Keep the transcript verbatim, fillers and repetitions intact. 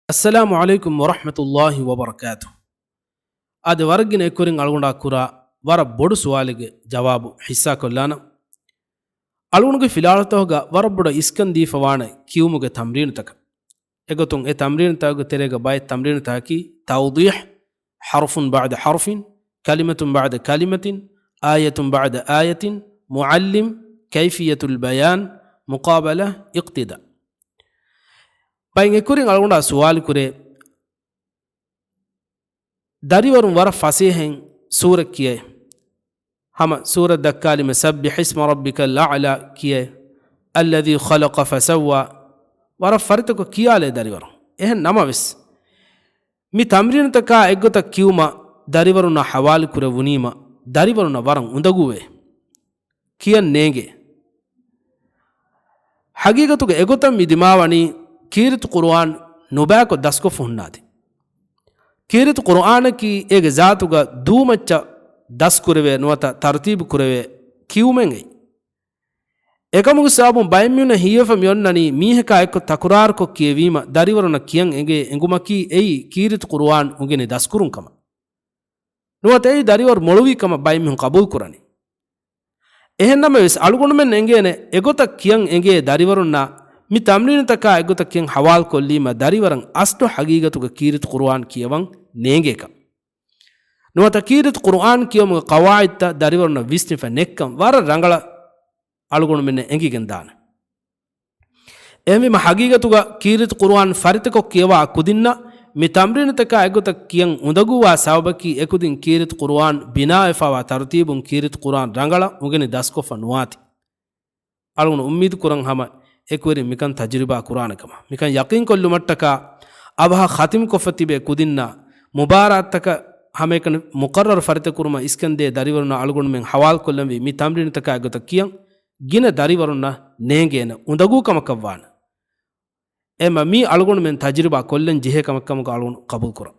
އައްސަލާމު ޢަލައިކުމް ވަރަޙްމަތުﷲި ވަބަރަކާތު. އާދެ، ވަރަށް ގިނަ އެކުވެރިން އަޅުގަނޑާ ކުރާ ވަރަށް ބޮޑު ސުވާލެއްގެ ޖަވާބު ޙިއްޞާކޮށްލާނަން. އަޅުގަނޑުގެ ފިލާވަޅުތަކުގަ ވަރަށް ބޮޑަށް އިސްކަން ދީފަ ވާނެ ކިޔުމުގެ ތަމްރީނުތަކަށް. އެގޮތުން އެ ތަމްރީނުތަކުގެ ތެރޭގަ ބައެއް ތަމްރީނުތަކަކީ توضيح، حرف بعد حرف، كلمة بعد كلمة، آية بعد آية، معلم، كيفية البيان، مقابلة، اقتداء. ބައެއް އެކުވެރިން އަޅުގަނޑާ ސުވާލު ކުރޭ، ދަރިވަރުން ވަރަށް ފަސޭހައިން ސޫރަ ކިޔައި. ހަމަ ސޫރަ ދައްކާލީމަ سبح اسم ربك الأعلى ކިޔައި، الذي خلق فسوى، ވަރަށް ފަރިތަކޮށް ކިޔާލޭ ދަރިވަރުން. އެހެން ނަމަވެސް، މި ތަމްރީނުތަކާ އެއްގޮތަށް ކިޔުމަށް ދަރިވަރުންނާ ހަވާލު ކުރެވުނީމަ، ދަރިވަރުންނަށް ވަރަށް އުނދަގޫވޭ. ކިޔަން ނޭނގޭ. ހަގީގަތުގަ އެގޮތަށް މި ދިމާވަނީ ކީރިތި ޤުރުއާން ނުބައިކޮށް ދަސްކޮށްފަ ހުންނާތީ. ކީރިތި ޤުރުއާނަކީ އޭގެ ޒާތުގަ ދޫމައްޗަށް ދަސްކުރެވޭ ނުވަތަ ތަރުތީބު ކުރެވޭ ކިޔުމެއް އެއީ. އެކަމުގެ ސަބަބުން ބައެއް މީހުންނަށް ހީވެފަ މިއޮންނަނީ މީހަކާ އެއްކޮށް ތަކުރާރުކޮށް ކިޔެވީމަ ދަރިވަރުންނަށް ކިޔަން އެނގޭ އެނގުމަކީ އެއީ ކީރިތި ޤުރުއާން އުނގެނި ދަސްކުރުން ކަމަށް. ނުވަތަ އެއީ ދަރިވަރު މޮޅުވީ ކަމަށް ބައެއް މީހުން ޤަބޫލު ކުރަނީ. އެހެން ނަމަވެސް، އަޅުގަނޑުމެން އެނގޭނެ އެގޮތަށް ކިޔަން އެނގޭ ދަރިވަރުންނާ މި ތަމްރީނުތަކާ އެއްގޮތަށް ކިޔަން ހަވާލު ކޮށްލީމަ، ދަރިވަރަށް އަސްލު ހަގީގަތުގަ ކީރިތި ޤުރުއާން ކިޔަވަން ނޭނގޭކަން. ނުވަތަ ކީރިތި ޤުރުއާން ކިޔުމުގެ ޤަވާޢިދުތައް ދަރިވަރުންނަށް ވިސްނިފަ ނެއްކަން ވަރަށް ރަނގަޅަށް އަޅުގަނޑުމެންނަށް އެނގިގެންދާނެ. އެހެންވީމަ، ހަގީގަތުގަ ކީރިތި ޤުރުއާން ފަރިތަކޮށް ކިޔަވާ ކުދިންނަށް މި ތަމްރީނުތަކާ އެއްގޮތަށް ކިޔަން އުނދަގޫވާ ސަބަބަކީ، އެކުދިން ކީރިތި ޤުރުއާން ބިނާވެފަވާ ތަރުތީބުން ކީރިތި ޤުރުއާން ރަނގަޅަށް އުނގެނި ދަސްކޮށްފަ ނުވާތީ. އަޅުގަނޑު އުއްމީދު ކުރަން ހަމަ އެކުވެރިން މިކަން ތަޖުރިބާ ކުރާނެ ކަމަށް. މިކަން ޔަޤީންކޮށްލުމަށްޓަކާ، އަވަހަށް ޚަތިމްކޮށްފަ ތިބޭ ކުދިންނާ މުބާރާތްތަކަށް ހަމައެކަނި މުޤައްރަރު ފަރިތަކުރުމަށް އިސްކަންދޭ ދަރިވަރުންނަށް އަޅުގަނޑުމެން ހަވާލުކޮށްލަންވީ މި ތަމްރީނުތަކާ އެއްގޮތަށް ކިޔަން ގިނަ ދަރިވަރުންނަށް ނޭނގޭނެ އުނދަގޫ ކަމަކަށްވާނެ. އެމަ މީ އަޅުގަނޑުމެން ތަޖުރިބާ ކޮށްލަން ޖެހޭ ކަމެއްކަމުގަ އަޅުގަނޑު ޤަބޫލުކުރަން.